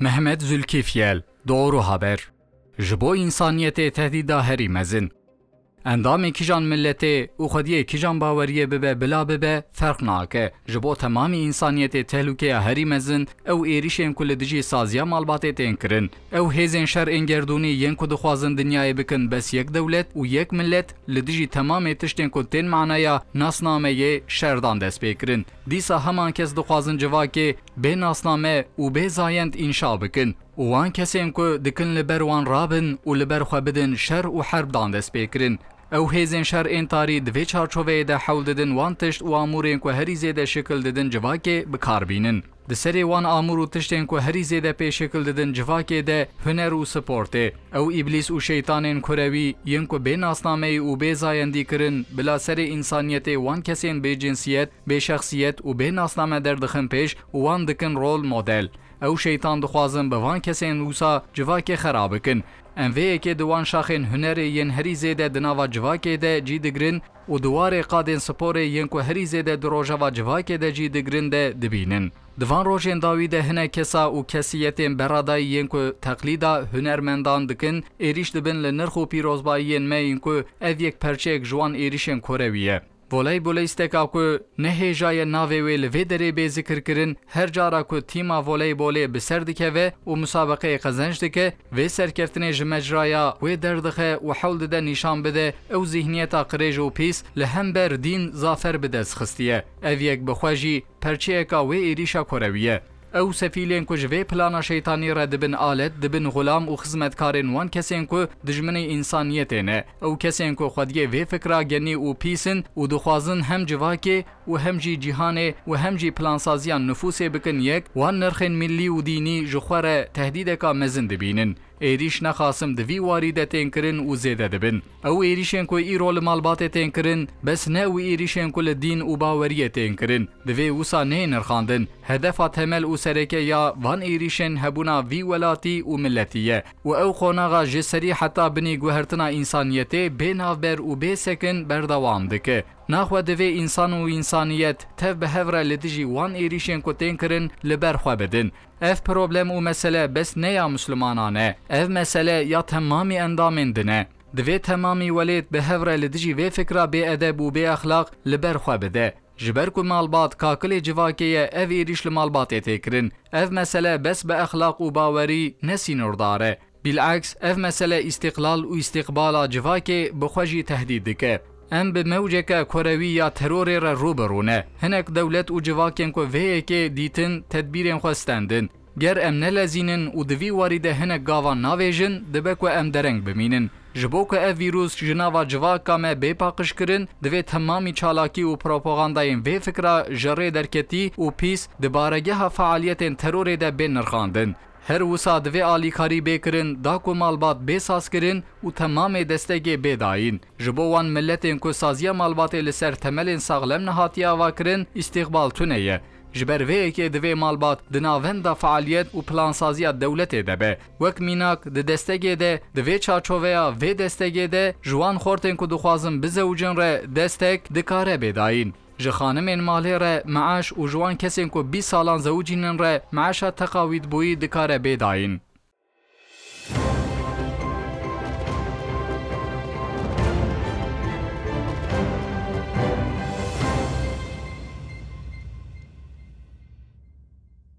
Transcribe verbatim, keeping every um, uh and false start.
Mehmet Zülkifyel, Doğru Haber. Ji bo însaniyetê tehdîda herî mezin. Endamê kîjan miletê û xwediyê kîjan baweriyê bibe bila bibe, ferq nake. Ji bo temamî însaniyetê tehlûkeya herî mezin, ew êrîşên ku li dijî saziya malbatê tên kirin. Ew hêzên şer ên gerdûnî yên ku dixwazin dinyayê bikin bes yek dewlet û yek milet, li dijî temamê tiştên ku tên manaya nasnameyê şer dan destpêkirin. Dîsa heman kes dixwazin civakê bê nasname û bê zayend înşa bikin û wan kesên ku dikin li ber wan rabin û li ber xwe bidin şer û herb dan destpêkirin. Ew hêzên şer ên tarî di vê çarçoveyê de hewl didin wan tişt û amûrên ku herî zêde şikil didin civakê bi kar bînin. Di serê wan amûr û tiştên ku herî zêde pê şikil didin civakê de huner û sportê. Ew îblîs û şeytanên kurewî yên ku bê nasnameyî û bê zayendî kirin bila serê însaniyetê wan kesên bê cinsiyet, bê şexsiyet û bê nasname derdixin pêş û wan dikin rol model. Ew şeytan dixwazin bi van kesên wisa civakê xera bikin. Em vê yekê di wan şaxên hunerê yên herî zêde di nava civakê de cî digirin û di warê qadên sporê yên ku herî zêde di rojeva civakê de cî digirin de dibînin. Di van rojên dawî de hinek kesa û kesiyetên beradayî yên ku teqlîda hunermendan dikin, êrîş dibin li nirx û pîrozbayiyên me yên ku ev yek perçeyek ji wan êrîşên korewî ye. Voleybolîsteka ku ne hêja ye navê wê li vê derê bê zikirkirin, her cara ku tîma voleybolê bi ser dikeve û musabeqeyê qezenc dike, vê serkeftinê ji mecraya wê derdixe û hewl dide nîşan bide ew zîhniyeta qirêj û pîs li hember dîn zafer bi dest xistiye. Ev yek bi xwe jî perçeyeka wê êrîşa korewî ye. Ew sefîlên ku ji vê plana şeytanî re dibin alet, dibin xulam û xizmetkarên wan kesên ku dijminê însaniyetê ne. Ew kesên ku xwediyê vê fikra genî û pîs in û dixwazin hem civakê û hem jî cîhanê û hem jî plansaziya nifûsê bikin yek, wan nirxên millî û dînî ji xwe re tehdîdeka mezin dibînin. Êrîş nexasim di vî warî de tên kirin û zêde dibin. Ew êrîşên ku îro li malbatê tên kirin, bes ne ew êrîşên ku li dîn û baweriyê tên kirin. Divê wisa neyê nirxandin. Hedefa temel û sereke ya van êrîşên hebûna vî welatî û miletî ye û ew qonaxa ji serî heta binî guhertina însaniyetê bê navber û bê sekin berdewam dike. Naxwe divê însan û însaniyet tev bi hev re li dijî wan êrîşên ku tên kirin li ber xwe bidin. Ev problem û mesele bes ne ya Mislimanan e. Ev mesele ya temamî endamên din e. Divê temamî welêt bi hev re li dijî vê fikra bêedeb û bêexlaq li ber xwe bide. Ji ber ku malbat kakilê civakê ye, ev êrîş li malbatê tê kirin. Ev mesele bes bi exlaq û bawerî ne sînordar e. Bil'eks, ev mesele îstîqlal û îstîqbala civakê bi xwe jî tehdîd dike. Em bi mewceke kurewî ya terorê re rû bi rû ne. Hinek dewlet û civakên ku vê yekê dîtin, tedbîrên xwe stendin. Ger em nelezînin û di vî warî de hinek gavan navêjin, dibe ku em dereng bimînin. Ji bo ku ev vîrus ji nava civaka me bê paqijkirin, divê temamî çalakî û propagandayên vê fikra ji rê derketî û pîs di baregeha fealiyetên terorê de bên nirxandin. Her wisa divê alîkarî bê kirin, da ku malbat bê sazkirin û temamê destegê bê dayîn. Ji bo wan miletên ku saziya malbatê li ser temelên saxlem nehatiye avakirin, îstîqbal tune ye. Ji ber vê yekê divê malbat di navenda fealiyet û plansaziya dewletê de be. Wek mînak, di destegê de, di vê çarçoveya vê destegê de ji wan xortên ku dixwazin bizewicin re destek dikare bê dayîn. Ji xanimên malê re meaş û ji wan kesên ku bîst salan zewicînin re meaşa teqawîdbûyî dikare bê dayîn.